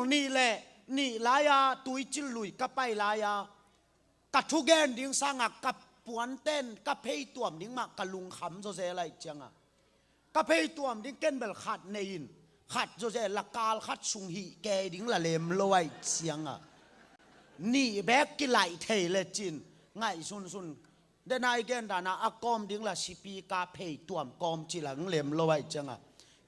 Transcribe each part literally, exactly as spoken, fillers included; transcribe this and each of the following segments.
Nih le nih lai-a tuicin lui ka pai lai-a, ka thugen ding sangah ka puanten ka pheituam ding mah ka lungkham zawzel ahih cianga, ka pheituam ding ken bel khat nei in, khat zawzel la kal khat sung hih kei ding la lem lo ahih cianga, nih bek kilaih thei lecin ngaihsunsun. Denai gen dana a kawm ding la sipi ka pheituam kawm ci la lem lo ahih cianga,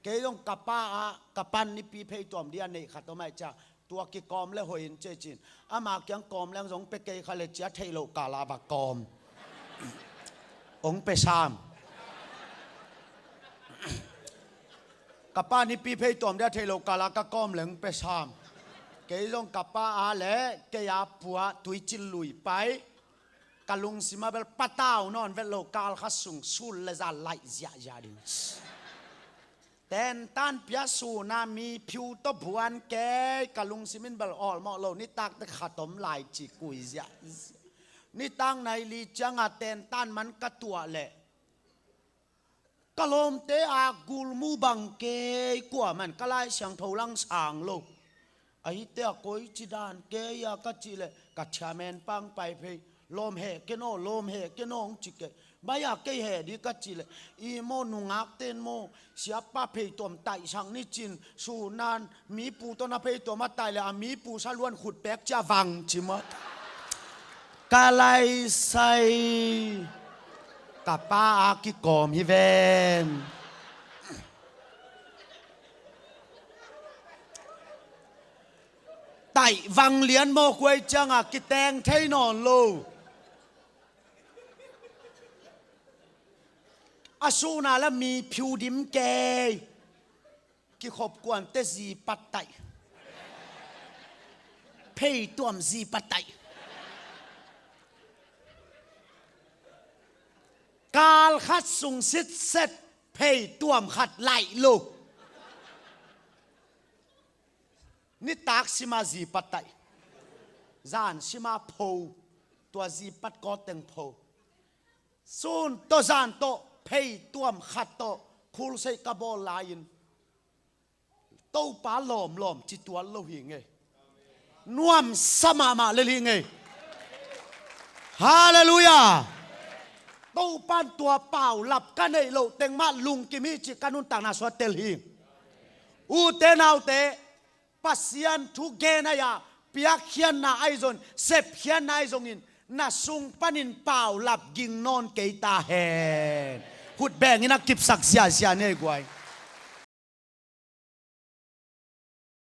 kei zong ka pa ah ka pan nipi pheituam ding a neih khat om ahih cianga, tua kikawm le hoih in cecin, ama kiang kawm leng zong pe kei kha le cia theih loh kala va kawm. Ong pe sam. Ka pa nipi pheituam ding a theih loh kala ka kawm leng pe sam. Kei zong ka pa a le kei a pua tuicin lui pai, ka lungsim a bel patau nawn vet lo, kal khat sung sul le za laih ziahziah ding. Tentan pia suna mi phiu tawh buan kei, ka lungsim in bel awlmawh lo, nitak te khat om lai ci kui ziahziah. Nitak nai li cianga tentan man ka tuah leh ka lawmte a gulmu bang kei, kuaman ka Lai Siangtho lang sang lo. Ahite a koi ci dan kei a ka cih leh ka chairman pang pai phei, lawm heh ken aw, lawm heh ken aw hong ci kei. Bai a kei heh ding ka cih leh, i maw nungakten maw siapa pheituam taihsak ni cin, sunan mi pu tawh na pheituam a taih leh a mi pu saluan khut pek cia vang ci maw. Ka laisai, ka pa a kikawm hi ven. Taih vang lian mawk huai cianga kiteng thei nawn lo. A suna la mi phiu dim kei. Kikhop kuante zi pat taih. Pheituam zi pat taih. Kal khat sung sitset pheituam khat laih lo. Nitak sima zi pat taih. Zan sima pho. Tua zi pat kawteng pho. Sun tawh zan tawh pheituam khat tawh khulseih ka bawl lai-in Topa lawmlawm ci tual lo hi ngei. Nuamsa mahmah lel hi ngei. Halleluiah. Topan tua paulap ka neih loh teng mah lungkim hi cih ka nuntakna sua tel hi. Ute naute, Pasian thugen ahi a, piakkhiatna ahi zongin, sepkhiatna ahi zongin, na sung panin paulap ging nawn kei ta hen. Khut bengin a kipsak ziahziah ni ei guai.